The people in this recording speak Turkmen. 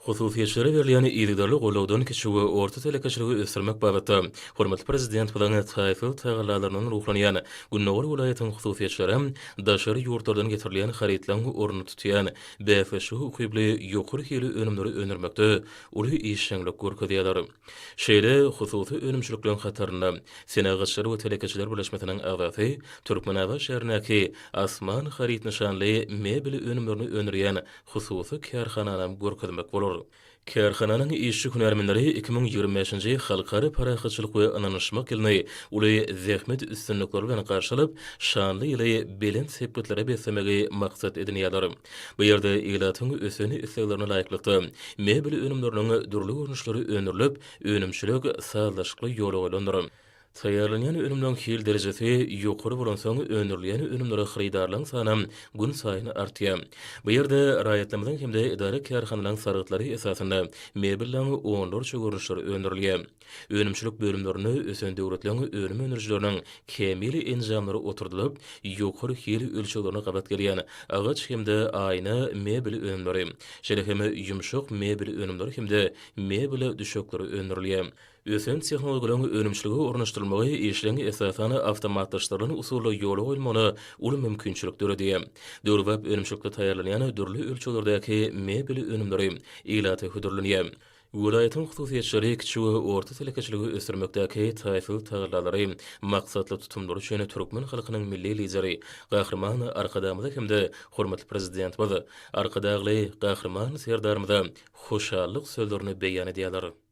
Hususyýetçilere berilýän yzygiderli goldawdan kiçi we orta telekeçiligi ösdürmek babatda hormatly Prezidentimiziň taýsyz tagallalaryndan ruhlanýan Gündogar welaýatyň hususyýetçileri daşary ýurtlardan getirilýän harytlaryň ornuny tutýan bäsleşige ukyply ýokary hili önümleri öndürmekde uly işjeňlik görkezýärler. Şeýle hususy önümçilikleriň hatarynda Senagatçylar we telekeçiler birleşmesiniň agzasy Türkmenabat şäherindäki Asman haryt nyşanly mebel önümlerini öndürýän hususy kärhananam görkezmek bolar. Kärhananyň işçi-hünärmenleri 2025-nji Halkara parahatçylyk we ynanyşmak ýylyny uly zähmet üstünlikleri bilen garşy alyp, şanly ýyly belent sepgitlere beslemegi maksat edinýärler. Bu ýerde ilatyň ösen isleglerine laýyklykda, mebel önümleriniň dürli görnüşleri öndürilip, önümçilik sazlaşykly ýola goýlandyr. Taýýarlanýan önümleriň hil derejesi ýokary bolansoň, öndürilýän önümlere hyrydarlaryň sanam günsaýyn artýar. Bu ýerde raýatlarymyzyň hem-de edara-kärhanalaryň sargytlary esasynda mebelleriň onlarça görnüşleri öndürilýär. Önümçilik bölümlerinde ösen döwletleriň önüm öndürijileriniň kämil enjamlary oturdylyp, ýokary hil ölçeglerine gabat gelýän agaç hem-de aýna mebel önümleri, şeýle hem ýumşak mebel önümleri hem-de mebel düşekleri öndürilýär. Ösen tehnologiýalaryň önümçilige ornaşdyrylmagy işleň esasan awtomatlaşdyrylan usulda ýola goýulmagyna uly mümkinçilik döredýär. Döwrebap önümçilikde taýýarlanýan dürli ölçeglerdäki mebel önümleri ilata hödürlenýär. Welaýatyň hususyýetçileri kiçi we orta telekeçiligi ösdürmekdäki taýsyz tagallalary, maksatly tutumlary üçin türkmen halkynyň Milli Lideri Gahryman Arkadagymyza hem-de hormatly Prezidentimiz Arkadagly Gahryman Serdarymyza hoşallyk sözlerini beýan edýärler.